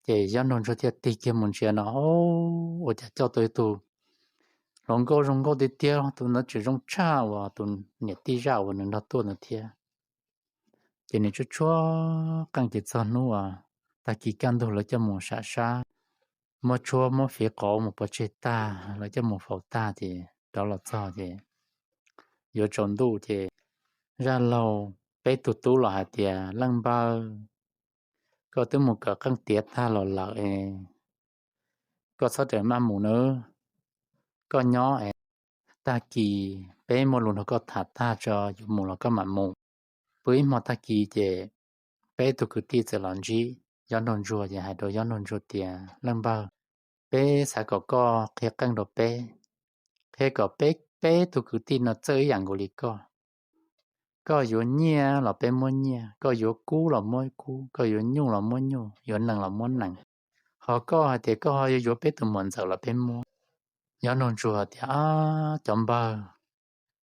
Ces Yob Nraug Ntsuag thiaj tig kiag mus ntsia no, ua cas coj tau ib tug hluas nkauj zoo nkauj tiag tiag, tus ntawd tseem zoo tshaj uas tus niam tij zaj uas nws nrog tuaj ntawd thiab. Ces nws tshuab tshuab qeej ces txog hnub uas tag kis kaj ntug lawv coj mus sam sab, muab tshuab muab fiv qauv mus pov tseg tag, lawv coj mus faus tag ces rov los txog ces yuav tsaus ntuj ces zaj laug peb tug tub los hais tias, Leej Npawg, koj twb mus kawm qeej tiav tag los lawm es koj txhob rawm maj mus nawb. Koj nyob es tag kis peb muaj lus nrog koj tham tag tso yuav mus los koj mam mus. Pw ib hmo tag kis ces peb tug kwv tij txawm los ntsib Yob Nraug Ntsuag ces hais rau Yob Nraug Ntsuag tias, Leej Npawg, peb xav kom koj qhia qeej rau peb, qhia kom peb, peb tug kwv tij no txawj ib yam nkaus li koj. Koj yuav nyiaj los peb muab nyiaj, koj yuav kub los muab kub, koj yuav nyuj los muab nyuj, yuav nees los muab nees. Ho koj hais tias koj ho yuav yuav peb tus muam Ntxawm los peb muab. Yob Nraug Ntsuag tias, Cov npawg,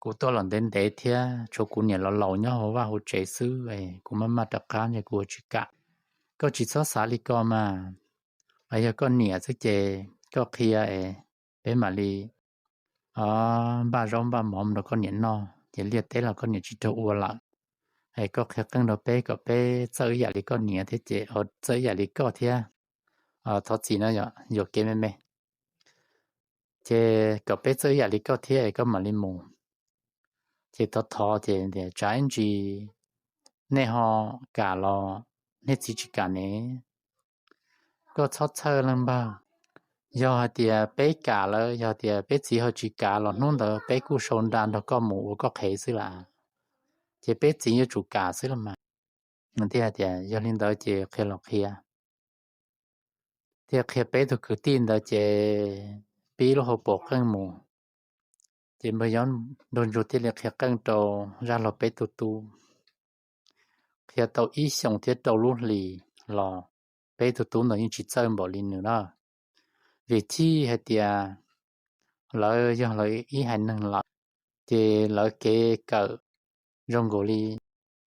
kuv tuaj los ntev ntev thiab tshuav kuv niam laus laus nyob hauv vaj hauv tsev xwb es kuv maj maj rov qab es kuv ua tsis kam. Koj tsis txhob xav li ko mas, yog koj niam xwb ces koj qhia es peb mam li npaj zaub npaj mov rau koj niam noj ces liaj teb los koj niam tsis raug ua lawm. Es koj qhia qeej rau peb kom peb txawj ib yam li koj niam thiab ces, txawj ib yam li koj thiab. Thov txim no, yuam kev me me. Ces kom peb txawj ib yam li koj thiab es koj mam li mus. Ces thov thov ces tias, Tsam ib ntsis nej ho kam los nej txiv tsis kam ne? Koj txhob txhawj leej npawg. Yog hais tias peb kam lawm, yog tias peb txiv ho tsis kam los hnub ntawd peb kuj sau nra nrog koj mus ua koj qhev xwb lawm. Ces peb txiv yuav tsum kam xwb los mas. Nws thiaj hais tias, Yog li ntawd ces qhia los qhia. Thiaj qhia peb tug kwv tij ntawd ces pib lub hauv paus qeej mus. Ces npawg Yob Nraug Ntsuag thiaj li qhia qeej rau zaj laug peb tug tub. Qhia tau ib xyoos thiab rau lub hlis los peb tug tub ntawd yeej tsis txawj npaum li nws na. Vim chij hais tias lawv yog lawv ib haiv neeg lawm, ces lawv kev kawm zoo nkaus li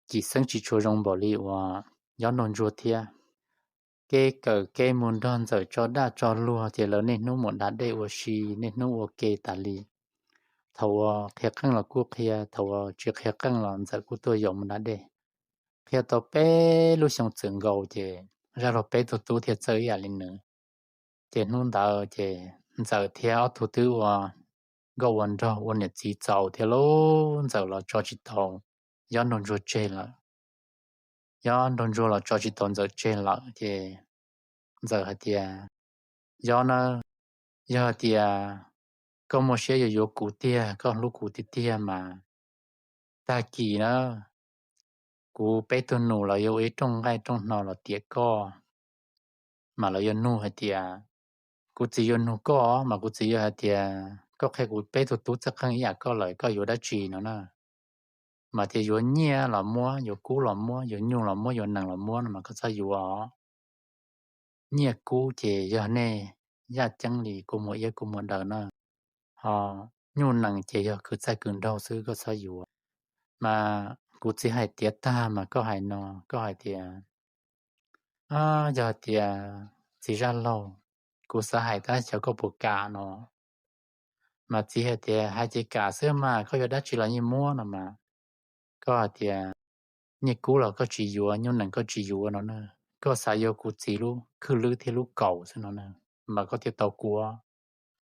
Cim Xeeb tsis tshua zoo npaum li uas Yob Nraug Ntsuag thiab. Kev kawm kev mus nrog Ntxawm tso daj tso luag ces lawv niaj hnub mus da dej ua si, niaj hnub ua ke tas li. Thaum uas qhia qeej los kuj qhia, thaum uas tsis qhia qeej los Ntxawm kuj tuaj yaum mus da dej. Qhia tau peb lub xyoo txwm nkaus ces zaj laug peb tug tub thiaj txawj ib yam li nws. Ces hnub ntawd ces Ntxawm thiab ob tug twb ua nkauj ua nraug ua niam txiv txaus thiab lauj, Ntxawm los tso tsis tau Yob Nraug Ntsuag tseg lawm. Yob Nraug Ntsuag los tso tsis tau Ntxawm tseg lawm ces Ntxawm hais tias, Yob na, yog hais tias koj muaj siab yuav yuav kuv tiag, koj hlub kuv tiag tiag mas tag kis na kuv peb tug nus lawv yuav ua ib rooj nqaij rooj hno los tiam koj. Mas lawv yuav nug hais tias, kuv txiv yuav nug koj mas kuv txiv yuav hais tias koj qhia kuv peb tug tub txawj qeej ib yam koj lawm koj yuav dab tsi no na. Mas tias yuav nyiaj los muab, yuav kub los muab, yuav nyuj los muab, yuav nees los muab no mas koj txhob yuav. Nyiaj kub ces yog nej yaj ceeb li kua muag iab kua muag daw na. Ho nyuj nees ces yog kwv txaij kwv nraug xwb koj txhob yuav. Mas kuv txiv hais tiav tag mas koj hais no, koj hais tias, yog tias txiv zaj laug, kuv xav hais tab xyov koj puas kam no. Mas txiv hais tias hais ces kam xwb mas koj yuav dab tsi los yeej muab no mas. Koj hais tias nyiaj kub los koj tsis yuav, nyuj nees koj tsis yuav no na. Koj xav yuav kuv txiv lub khwj lwb thiab lub kaus xwb no na, mas koj thiaj tau kuv.